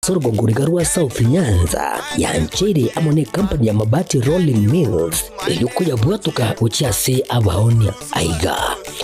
Ase orogongo riga rwa South Nyanza yancheire amo necompany ya Mabati Rolling Mills eyio koyabwatoka gochia ase abaonia. Aiga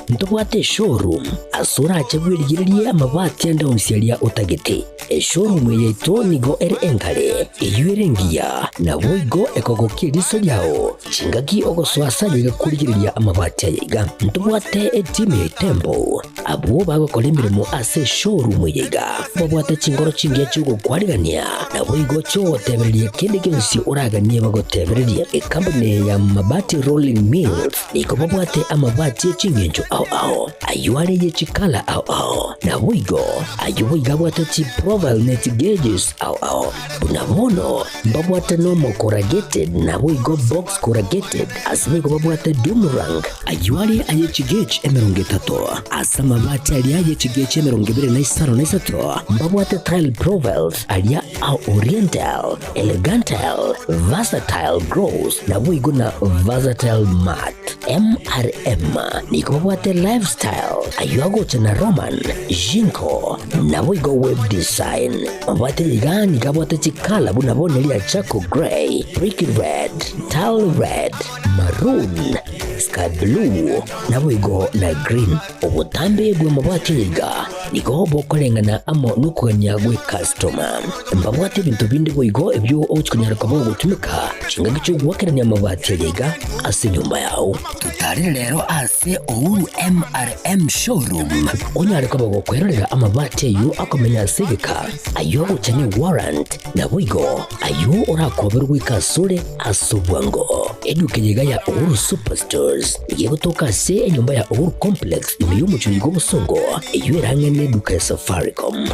ntobwate eshowroom ase orache bwerigererie amabati ande onsi aria otagete. Eshowroom eye yaito nigo ere engare, eyio ere engiya, naboigo ekogokia eriso riao chingaki ogosoa ase aye iga korigereria amabati aya iga. Ntobwate etimu ya Itembo Abwo bagokora emeremo ase eshowroom eye iga babwate chinkoro chingiya chi'ogokwarigania, naboigo chi'ogotebereria kende gionsi oraganie bagotebererie. Ekampuni eye ya Mabati Rolling Mills nigo babwate amabati e chingencho ao ao, ayio are ye chikala ao ao, naboigo ayio boigo abwate chiprofile ne chigauges ao ao. Buna bono mbabwate normal corrugated naboigo box corrugated, ase boigo babwate doomerang, Ayio are aye chigechi 30, ase amabati aria aye chigechi 23 na mbabwate tile profiles aria a oriental, elegantal, versatile gloss, naboigo na versatile matte. MRM nigo babwate lifestyle, ayio agocha na Roman, Jinko, naboigo web design. Mabwate iga nigo abwate chikala buna bono eria charcoal grey, brick red, tile red, Maroon, sky blue, naboigo na green. Obotambe bw'amabati aya iga nigo bokoreng'ana amo nokogania gw'ecustoma. Mbabwate ebinto binde boigo ebio ogochi konyara koba ogotumeka chingaki chi'ogoakerania amabati aya iga ase enyomba yao. Totarere rero ase Uhuru MRM Showroom onyare koba gokwerorera amabati ayio akomenya ase egeka, ayio agocha ne warrant, naboigo ayio orakoberwe goika asore Ase obwango, eduka eye iga ya Uhuru Superstores nigo egotoka ase enyomba ya Uhuru Complex ime y'omochie oyo bw'obosongo, eyio ere ang'e n'eduka ya Safaricom.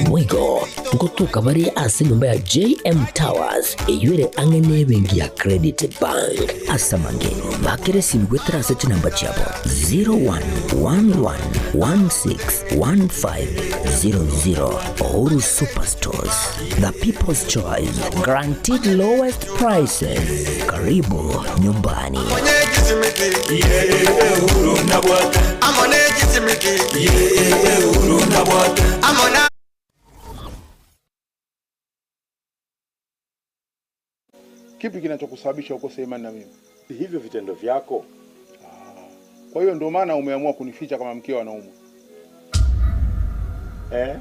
Boigo, ngotoka bare ase enyomba ya JM Towers eyio ere ang'e n'ebenki ya Credit Bank. Ase amange, bakera esimi goetera ase chinamba chiabo 0111161500. Uhuru Superstores, the people's choice, guaranteed lowest prices. Karibu nyumbani. Kipi kinachokusababisha ukose imani na mimi? Hivyo vitendo vyako. Kwa hiyo ndio maana umeamua kunificha kama mkeo anaumwa. Eh?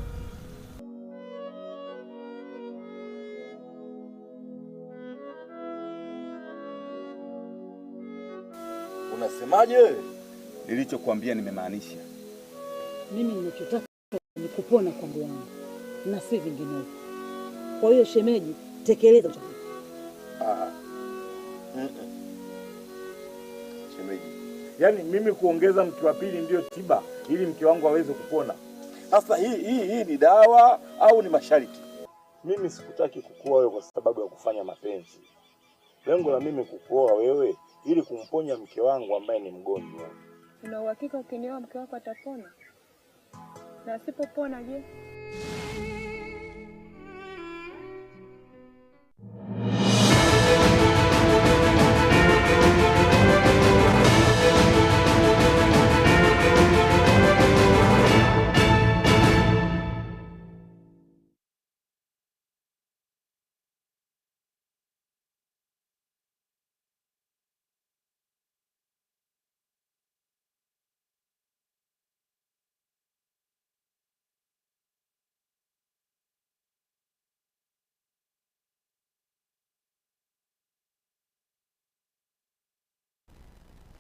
Unasemaje? Nilichokuambia nimemaanisha. Mimi ninachotaka ni kupona kwa mke wangu na si vinginevyo. Kwa hiyo shemeji, tekeleza ushauri. Ah. Mm -mm. Shemeji, yaani mimi kuongeza mke wa pili ndiyo tiba ili mke wangu aweze kupona? Sasa hii hii hii ni dawa au ni masharti? Mimi sikutaki kukuoa wewe kwa sababu ya kufanya mapenzi. Lengo la mimi kukuoa wewe ili kumponya mke wangu ambaye ni mgonjwa. Una uhakika ukinioa mke wako atapona? Na asipopona je?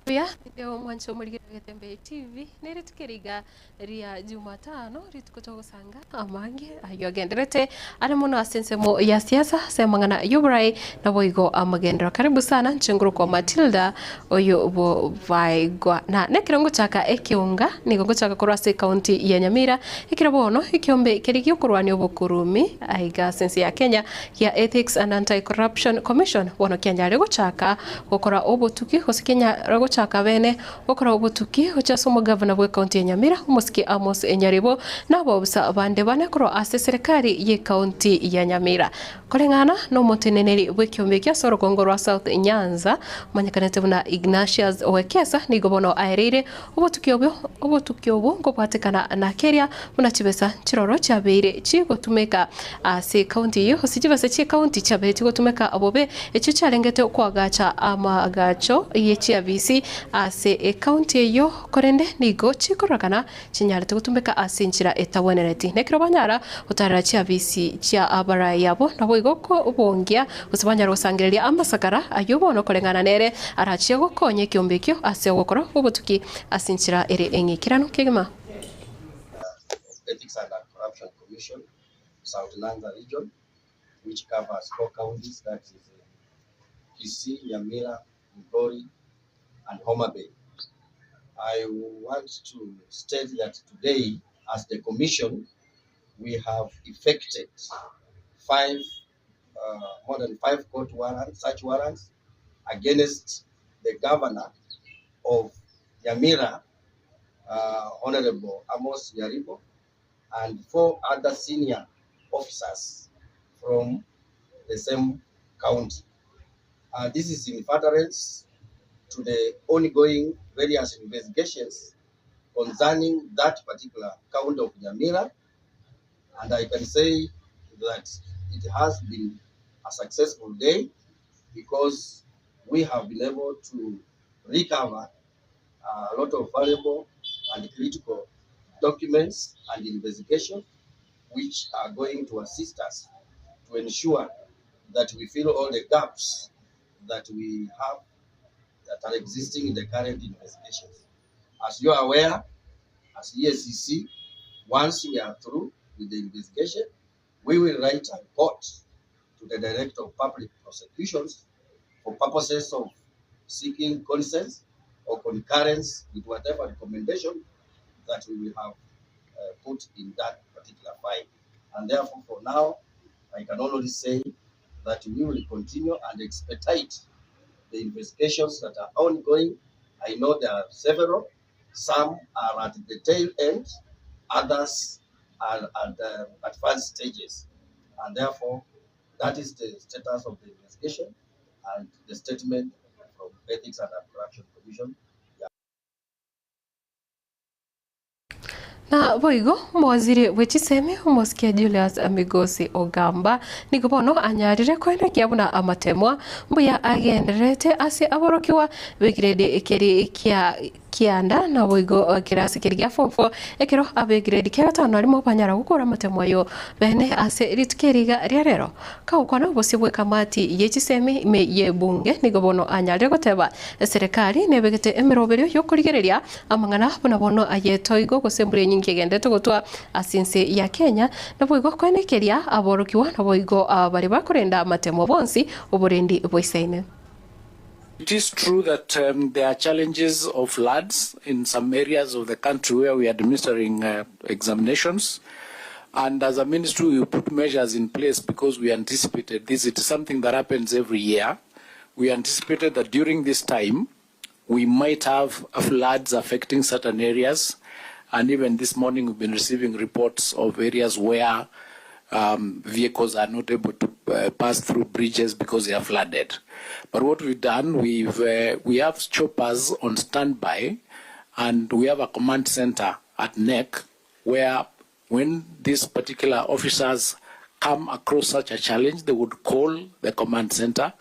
Buya ndio mwancho omorigere Getembe TV ne rituko eri iga ria Jumatano rituko togosanga amange ayio agenderete are mono ase ensemo ya siasa ase amang'ana y'oborai naboigo amagenderero. Karibu sana inche ngorokwa Matilda oyo bobaigwa na nekero ngochaka ekeunga nigo ngochaka korwa ase ekaunti ya Nyamira ekero bono ekiombe keria giokorwania obokurumi aiga ase ense ya Kenya gia Ethics and Anti-Corruption Commission bono kianyare gochaka gokora obotuki gose kianyare gochaka. gochaka bene gokora obotuki gochia ase omogavana bw'ekaunti ya Nyamira, omosike Amos Nyaribo, na abaobisa bande bane korwa ase eserekari y'ekaunti ya Nyamira. Koreng'ana nomoteneneri bw'ekiombe ekio ase orogongo rwa South Nyanza, omanyekanete buna Ignatius Wekesa, nigo bono aereire obotuki obwo obotuki obwo nkobwatekana na keria buna chibesa chiroro chiabeire chigotumeka ase ekaunti eyio gose chibesa chi'ekaunti chiabeire chigotumeka bobe echio chiarengete koagacha amaagacho ye chiabisi ase ekaunti eyio korende nigo chikororekana chinyarete gotumeka ase enchera etagwenereti. Nekero banyara gotarera chiabisi chia abarai abwo, naboigo kobongia gose banyara gosangereria amasakara ayio bono koreng'ana nere arachie gokonya ekeombe ekio ase ogokora obotuki ase enchera ere eng'ikeranu kegima. Ethics and Corruption Commission, South Nyanza Region, which covers four counties, that is Kisii, Nyamira, Migori, and Homa Bay. I want to state that today, as the commission, we have effected five, more than five court warrants, search warrants against the governor of Nyamira, Honorable Amos Nyaribo, and four other senior officers from the same county. This is in furtherance to the ongoing various investigations concerning that particular county of Nyamira, and I can say that it has been a successful day because we have been able to recover a lot of valuable and critical documents and investigation which are going to assist us to ensure that we fill all the gaps that we have that are existing in the current investigations. As you are aware, as EACC, once we are through with the investigation, we will write a report to the Director of Public Prosecutions for purposes of seeking consent or concurrence with whatever recommendation that we will have put in that particular file. And therefore, for now, I can only say that we will continue and expedite the investigations that are ongoing. I know there are several. Some are at the tail end, others are at the advanced stages. And therefore, that is the status of the investigation and the statement from Ethics and Corruption Commission. Na boigo omowaziri bwe chisemi omosike Julius Migosi Ogamba nigo bono anyarire koenekia buna amatemwa mbuya agendererete ase aborokigwa b'egrade keri kia kianda naboigo kerasi keri gia form 4 ekero ab'egrade kia gatano arimo banyara gokora amatemwa ayo bene ase rituko eri iga ria rero. Kagokwana obosio bw'ekamati ye chisemi ime y'ebunge nigo bono anyarire goteba eserekari nebegete emeroberio y'okorigereria Amang'ana buna bono aye toigo gose embura enyinge egenderete gotwa ase ense ya Kenya, naboigo koenekeria aborokigwa naboigo baria bakorenda amatemo bonsi oborendi boisaine. It is true that there are challenges of floods in some areas of the country where we are administering examinations and as a ministry we put measures in place because we anticipated this. It is something that happens every year. We anticipated that during this time we might have floods affecting certain areas and even this morning we've been receiving reports of areas where um, vehicles are not able to pass through bridges because they are flooded. But what we've done, we've we have choppers on standby and we have a command center at NEC where when these particular officers come across such a challenge, they would call the command center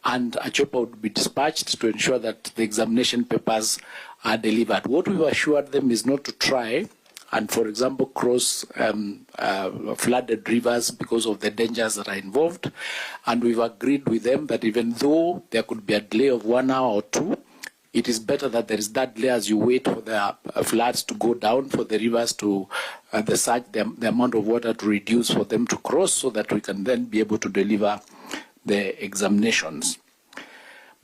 and a chopper would be dispatched to ensure that the examination papers are delivered. What we've assured them is not to try and, for example, cross flooded rivers because of the dangers that are involved. And we've agreed with them that even though there could be a delay of 1 hour or two, it is better that there is that delay as you wait for the floods to go down, for the rivers to, the surge, the amount of water to reduce for them to cross so that we can then be able to deliver the examinations.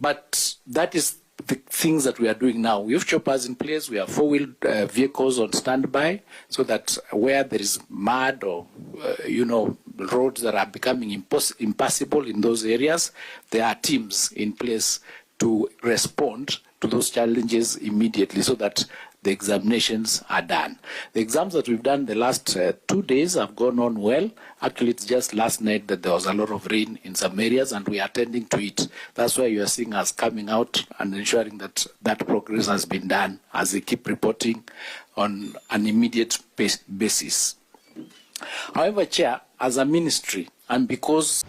But that is the things that we are doing now. We have choppers in place, we have four-wheel vehicles on standby so that where there is mud or roads that are becoming impassable in those areas, there are teams in place to respond to those challenges immediately so that the examinations are done. The exams that we've done the last 2 days have gone on well. Actually, it's just last night that there was a lot of rain in some areas and we are attending to it. That's why you are seeing us coming out and ensuring that that progress has been done as we keep reporting on an immediate basis. However, Chair, as a ministry, and because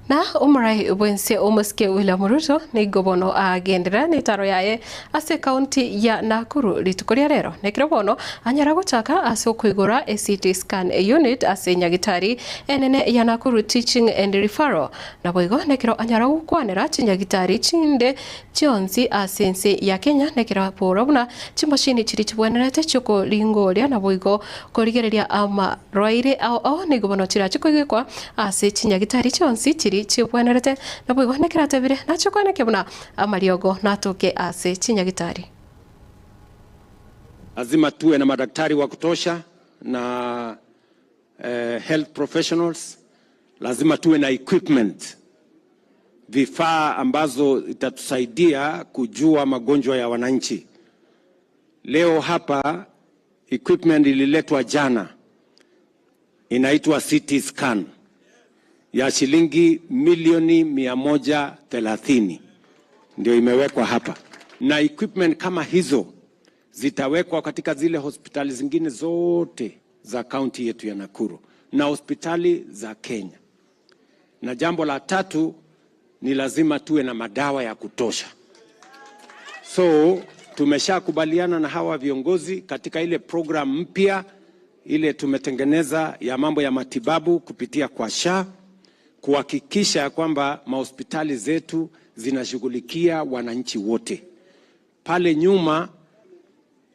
Na omorai bwense omosike William Ruto nigo bono agendera netaro yaye ase kaunti ya Nakuru rituko ria rero nekero bono anyara gochaka ase okoigora e CT scan unit ase nyagitari enene ya Nakuru Teaching and Referral. Naboigo nekero anyara gokwanera chinyagitari chinde chionsi ase ense ya Kenya nekero bora buna chimashini chiri chibwenerete chiokoringoria naboigo korigereria amarwaire ao ao nigo bono chirachi koigekwa ase chinyagitari chionsi chiri chibwenerete. Naboigo nekero atebire nachokwaneke buna amariogo natoke ase chinyagitari. Lazima tuwe na madaktari wa kutosha na health professionals. Lazima tuwe na equipment, vifaa ambazo itatusaidia kujua magonjwa ya wananchi. Leo hapa equipment ililetwa jana, inaitwa CT scan ya shilingi milioni 130 ndio imewekwa hapa, na equipment kama hizo zitawekwa katika zile hospitali zingine zote za kaunti yetu ya Nakuru na hospitali za Kenya. Na jambo la tatu ni lazima tuwe na madawa ya kutosha. So tumeshakubaliana na hawa viongozi katika ile program mpya ile tumetengeneza ya mambo ya matibabu kupitia kwa SHA kuhakikisha kwamba mahospitali zetu zinashughulikia wananchi wote. Pale nyuma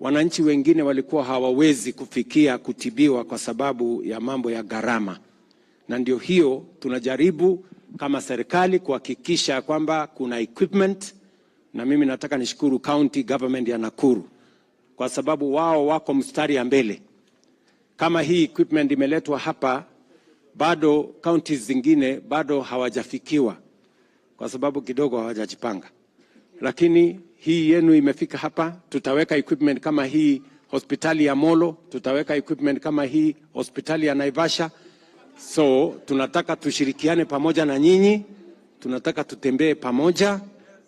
wananchi wengine walikuwa hawawezi kufikia kutibiwa kwa sababu ya mambo ya gharama, na ndio hiyo tunajaribu kama serikali kuhakikisha kwamba kuna equipment, na mimi nataka nishukuru county government ya Nakuru kwa sababu wao wako mstari ya mbele. Kama hii equipment imeletwa hapa, bado counties zingine bado hawajafikiwa kwa sababu kidogo hawajajipanga, lakini hii yenu imefika hapa. Tutaweka equipment kama hii hospitali ya Molo, tutaweka equipment kama hii hospitali ya Naivasha. So tunataka tushirikiane pamoja na nyinyi, tunataka tutembee pamoja,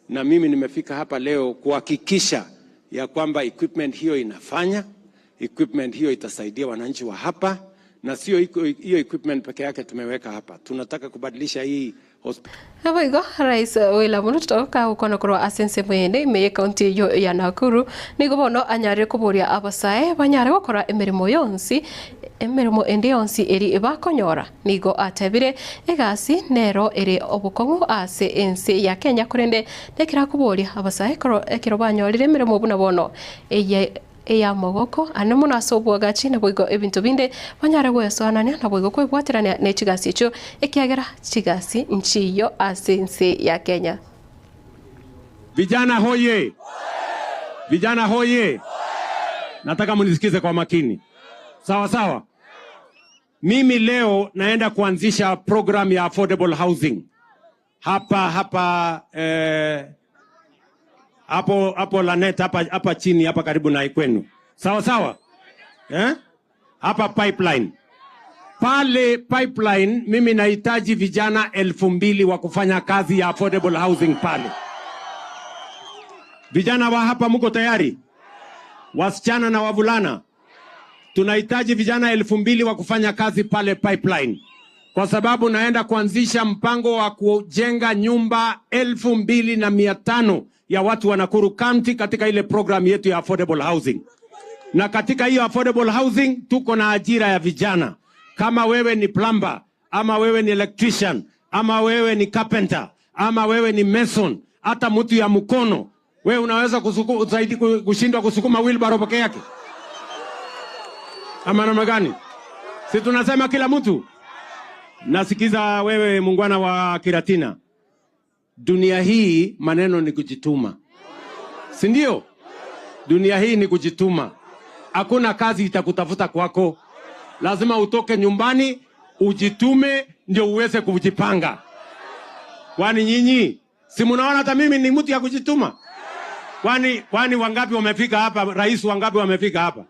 na mimi nimefika hapa leo kuhakikisha ya kwamba equipment hiyo inafanya, equipment hiyo itasaidia wananchi wa hapa, na sio hiyo equipment peke yake tumeweka hapa. Tunataka kubadilisha hii hospitali Naboigo Rais William Ruto kagokwana korwa ase ensemo ende ime ye county eyo ya Nakuru nigo bono anyarire koboria abasae banyare gokora emeremo yonsi emeremo ende yonsi eri bakonyora. Nigo atebire egasi nero ere obokong'u ase ense ya Kenya korende nekera koboria abasae ekero banyorire emeremo buna bono eye eyamagoko ane mono ase obwagachi naboigo ebinto binde banyare gwesoanania naboigo kwebwaterania ne chigasi echio ekiagera chigasi nchiyo ase ense ya Kenya. Vijana hoye! Vijana hoye! Nataka mnisikize kwa makini, sawa sawa. Mimi leo naenda kuanzisha program ya affordable housing hapa hapa hapo hapo Lanet hapa hapa chini hapa karibu na kwenu, sawa sawa, eh? Hapa Pipeline pale Pipeline, mimi nahitaji vijana 2,000 wa kufanya kazi ya affordable housing pale. Vijana wa hapa mko tayari? Wasichana na wavulana, tunahitaji vijana 2,000 wa kufanya kazi pale Pipeline, kwa sababu naenda kuanzisha mpango wa kujenga nyumba 2,500 ya watu wa Nakuru County katika ile program yetu ya affordable housing. Na katika hiyo affordable housing tuko na ajira ya vijana. Kama wewe ni plumber, ama wewe ni electrician, ama wewe ni carpenter, ama wewe ni mason, hata mtu ya mkono, wewe unaweza zaidi kushindwa kusukuma wheelbarrow peke yake ama namna gani? Si tunasema kila mtu. Nasikiza wewe muungwana wa Kiratina, dunia hii maneno ni kujituma, si ndio? Dunia hii ni kujituma. Hakuna kazi itakutafuta kwako, lazima utoke nyumbani ujitume ndio uweze kujipanga. Kwani nyinyi si mnaona hata mimi ni mtu ya kujituma? Kwani kwani wangapi wamefika hapa? Rais wangapi wamefika hapa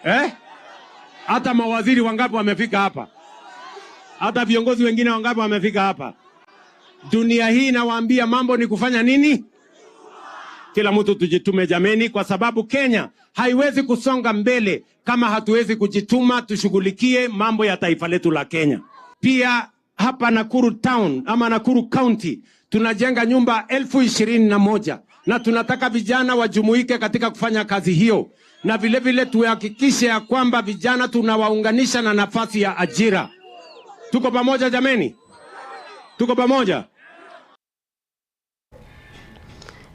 eh? Hata mawaziri wangapi wamefika hapa? Hata viongozi wengine wangapi wamefika hapa? Dunia hii nawaambia, mambo ni kufanya nini? Kila mtu tujitume jameni, kwa sababu Kenya haiwezi kusonga mbele kama hatuwezi kujituma, tushughulikie mambo ya taifa letu la Kenya. Pia hapa Nakuru Town ama Nakuru County tunajenga nyumba 21,000 na tunataka vijana wajumuike katika kufanya kazi hiyo, na vile vile tuhakikishe ya kwamba vijana tunawaunganisha na nafasi ya ajira. Tuko pamoja jameni? Tuko pamoja?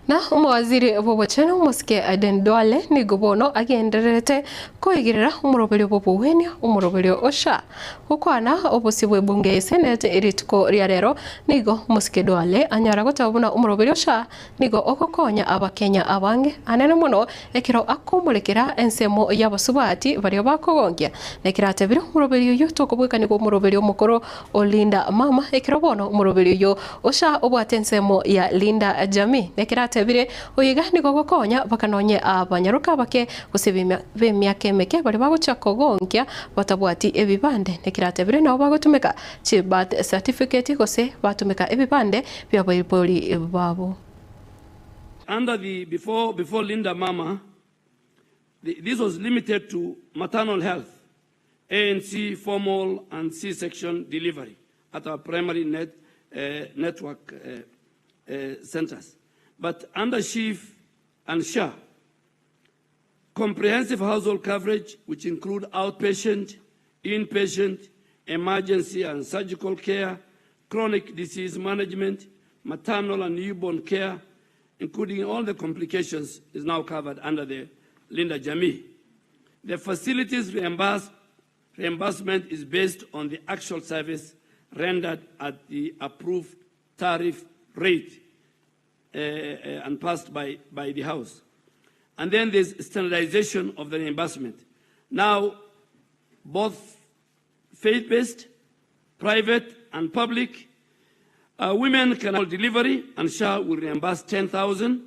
Na omowaziri bw'obochenu omosike Aden Duale nigo bono agendererete koigerera omoroberio bw'obobuenia omoroberio o SHA. Gokwana obosie bw'ebunge ya Senate rituko ria rero nigo omosike Duale anyara goteba buna omoroberio o SHA nigo ogokonya abakenya abange anene mono ekero akomorekera ensemo y'abasubati baria bakogonkia. Na ekero atebire omoroberio oyio tokobwekanigwa omoroberio omokoro o Linda Mama ekero bono omoroberio oyio o SHA obwate ensemo ya Linda Jamii. Na ekero atebire oyiga nigo gokonya bakanonye abanyaroka abake gose b'emiaka emeke baria bagochia kogonkia batabwati ebibande. Na ekero atebire nabo bagotumeka chi birth certificate gose batumeka ebibande bi'abaibori babo. Under the before before Linda Mama, the, this was limited to maternal health, ANC formal and C-section delivery at our primary net, network centers. But under SHIF and SHA, comprehensive household coverage, which include outpatient, inpatient, emergency and surgical care, chronic disease management, maternal and newborn care, including all the complications, is now covered under the Linda Jamii. The facilities reimbursement is based on the actual service rendered at the approved tariff rate and passed by the House. And then there's standardization of the reimbursement. Now, both faith-based, private, and public, women can have delivery, and SHA will reimburse 10,000.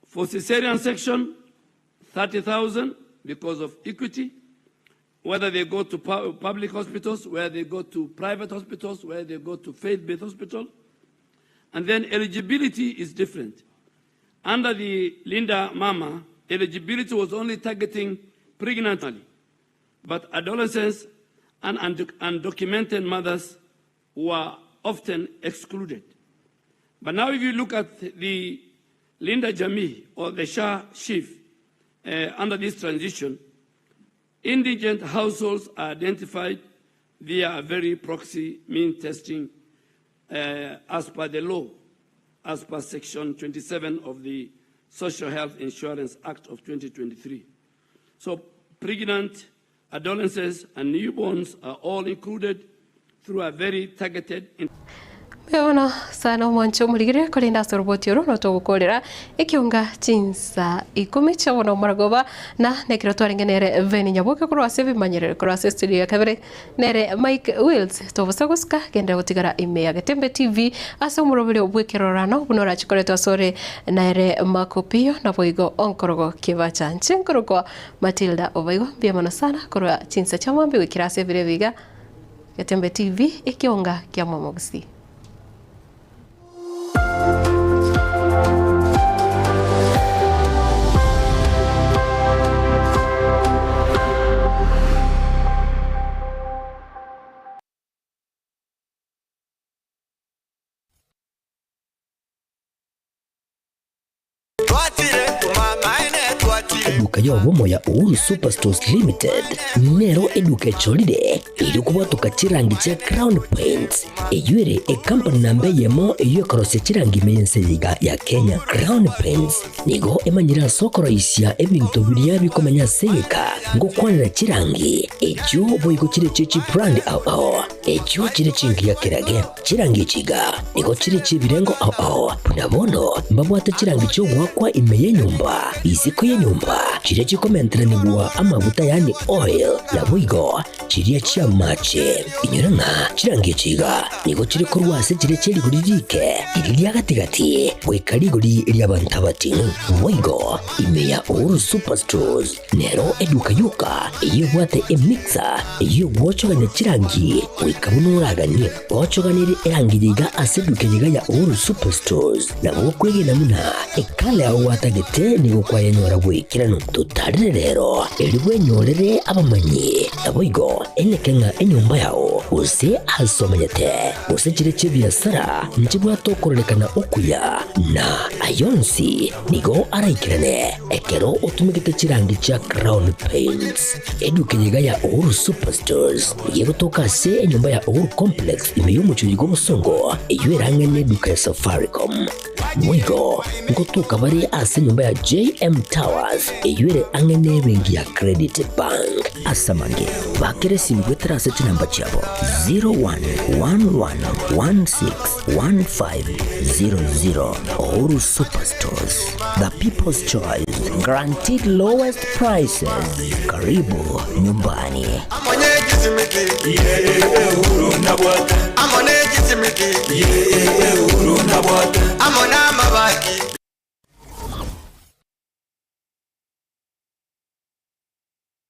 For cesarean section, 30,000 because of equity. Whether they go to public hospitals, whether they go to private hospitals, whether they go to faith-based hospital. And then eligibility is different. Under the Linda Mama, eligibility was only targeting pregnant, but adolescents and undocumented mothers were often excluded. But now if you look at the Linda Jamii or the SHA SHIF under this transition, indigent households are identified via a very proxy mean testing as per the law, as per Section 27 of the Social Health Insurance Act of 2023. So pregnant, adolescents, and newborns are all included through a very targeted... Bono sana omwancho omorigere korende ase oroboti oro notogokorera ekionga chinsa ikumi chia bono omorogoba na nekero twarenge nere Veni Nyaboke korwa ase ebimanyerero korwa ase studio ya kabere nere Mike Wills tobosa gosuka genda gotigara ime ya Getembe TV ase omoroberio bw'ekerorano buna orachikoretwe asore nere Makopio naboigo onkorogo kebacha nche nkorokwa Matilda Obaigo mbuya mono sana korwa chinsa chia mwambi goikera ase ebire ebiga Getembe TV ekionga kia Momogusii. Eduka y'obomo ya Uhuru Superstores Limited nero eduka echorire erio kobwatoka chirangi chia Crown Paints eyio ere ekampani namba eyemo eyio ekorosia chirangi ime y'ense eye iga ya Kenya. Crown Paints nigo emanyire ase okoroisia ebinto biria bikomenya ase egeka ngokwanera chirangi echio boigo chire chie chibrand ao ao echio chire chingiya kerage. Chirangi echi iga nigo chire chi'ebirengo ao ao, buna bono mbabwate chirangi chi'ogoakwa ime y'enyomba, isiko y'enyomba. Chiria chikomenteranigwa amaguta yaani oil, naboigo chiria chi'amache. Inyora ng'a chirangi echi iga nigo chire korwa ase chiria chie rigori riike, riria ria gati-gati, goika rigori ri'abanto abating'u. Boigo ime ya Uhuru Superstores nero eduka yoka eyio ebwate emixer eyio egwochogania chirangi goika buna oraganie. Gochoganirie erangi eye iga ase eduka eye iga ya Uhuru Superstores, nabo okwegena buna ekala yao gwatagete nigo kwayenyora bw'ekeranu. Totarire rero, erio bwenyorere abamanyi, naboigo eneke ng'a enyomba yao, gose aase omenyete, gose chire chi'ebiasara nchibwate okororekana okuya, na ayonsi nigo araikerane ekero otumegete chirangi chia Crown Paints. Eduka eye iga ya Uhuru Superstores nigo egotoka ase enyomba ya Uhuru Complex ime y'omochie bw'obosongo, eyio erang'e neduka ya Safaricom. Boigo ngotoka bare ase enyomba ya JM Towers eyio ere ang'e nebenki ya Credit Bank. Ase amange, bakera esimi goetera ase chinamba chiabo 0111161500. Uhuru Superstores, the people's choice, guaranteed lowest prices. Karibu nyumbani.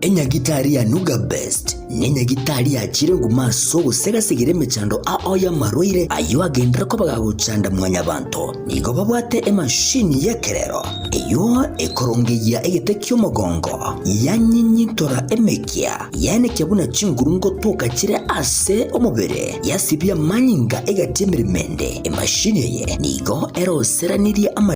Enyagitari ya Nuga Best nenyagitari yachire nguma ase ogosegasegera emechando ao y'amarwaire ayio agenderere koba gagochanda mwanyabanto. Nigo babwate emashini y'ekerero eyio ekorongeyia egete ki'omogongo, yanyinyintora emekia, yaenekia buna chinguru ngotoka chire ase omobere, yasibia amanyinga egati y'emeremo ende. Emashini eye nigo eroseranirie ama.